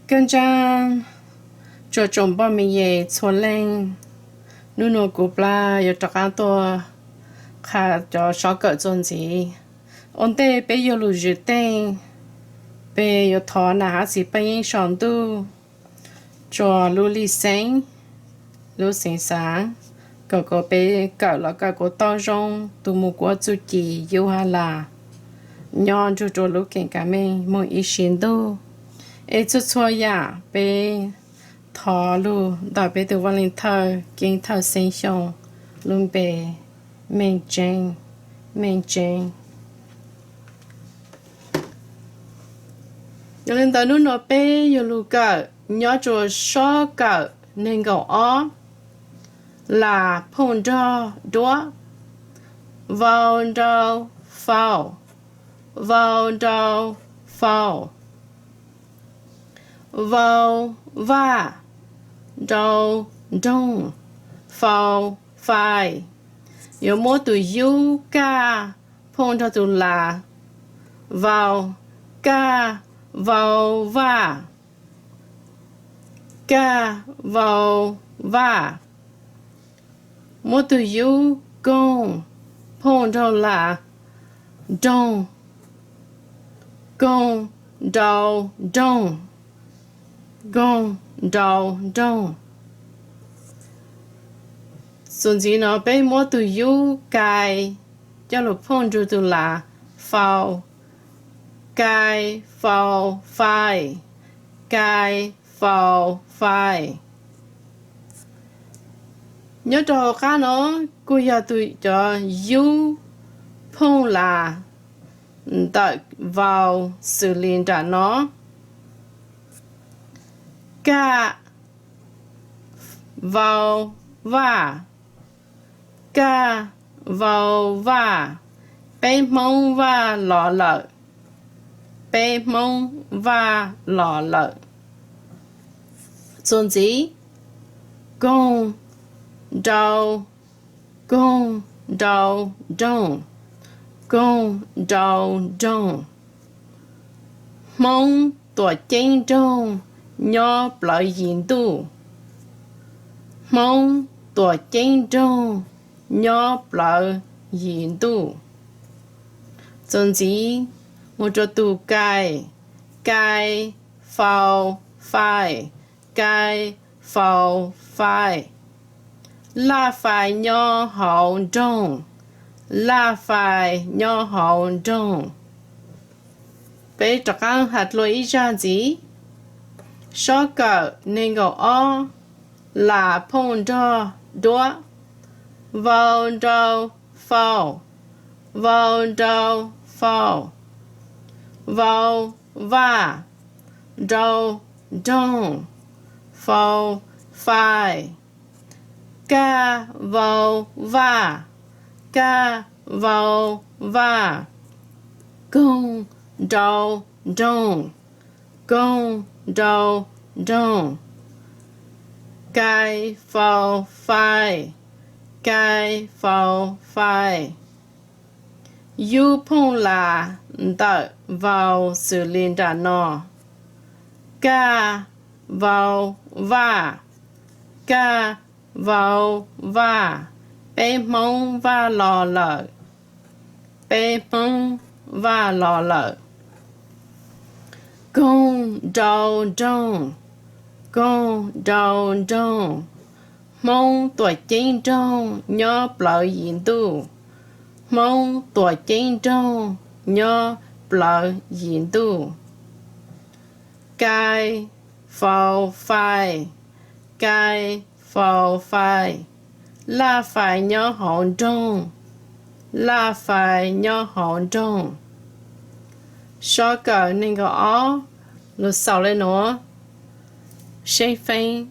Kawg ntsa, tsuas tsoom npoj me yes txhua leej, nub nua kuv plab yuav rov qaab tuaj qha cov sob kawm txuas ntxiv. Ua ntej peb yuav lug zwm teej, peb yuav thov nam hab txiv paj yeeb sau ntuj rua lub lig xeeb, lub xeev xaav, kom kuas peb kawm los kawm kuas tau zoo, tu mus kuas txuj ci yub hab las, nyob nrug rua lub keem kav meej moog ib sim ntuj. Es txhua txhua yaam peb thov lug ntawm peb tug Vaaj Leej Thawj Keeb Thawj Xeeb Xyooj lub npe, Meej Tseeb, Meej Tseeb. Yog le ntawd nub nua peb yuav lug kawm nyob rua sob kawm neeg nkaum ob, las phooj nrog duab, vau nrau faus, vau nrau faus, vau vaj, nrau nroog, faus fais. Yuav muab tug yub kaj phooj nrog tug las, vau, kaj, vau, vaj, kaj, vau, vaj. Muab tug yub koog phooj nrog las, nroog, koog, nrau, nroog, koog, nrau, nroog. Txuas ntxiv no peb muab tug yub kai coj lug phooj nrug tug las, faus, kai, faus, fais, kai, faus, fais. Nyob rau hauv qab no kuj yog tug cov yub phooj las ntawm vau xws li nram no, kaj, vau, vaj, kaj, vau, vaj. Peb Hmoob vaj los lawm, peb Hmoob vaj los lawm. Txuas ntxiv, koog, nrau, koog, nrau, nroog, koog, nrau, nroog. Hmoob Tuam Ceeb Nroog nyob plawv yim ntuj, Hmoob Tuam Ceeb Nroog nyob plawv yim ntuj. Txuas ntxiv mus rau tug kai, kai, faus, fais, kai, faus, fais. Laj fais nyob hauv nroog, laj fais nyob hauv nroog. Peb rov qaab has dlua ib zag ntxiv. Sob kawm neeg nkaum ob, las phooj nrog duab, vau nrau faus, vau nrau faus, vau vaj, nrau nroog, faus fais, kaj vau vaj, kaj vau vaj, koog nrau nroog, koog nrau nroog, kai faus fais, kai faus fais. Yub phooj las ntawm vau xws li nram no, kaj vau vaj, kaj vau vaj, peb Hmoob vaj los lawm, peb Hmoob vaj los lawm. Koog nrau nroog, koog nrau nroog, Hmoob Tuam Ceeb Nroog nyob plawv yim ntuj, Hmoob Tuam Ceeb Nroog nyob plawv yim ntuj. Kai faus fais, kai faus fais, laj fais nyob hauv nroog, laj fais nyob hauv nroog. Sob kawm neeg nkaum ob lug xaus le nuav, seb feeb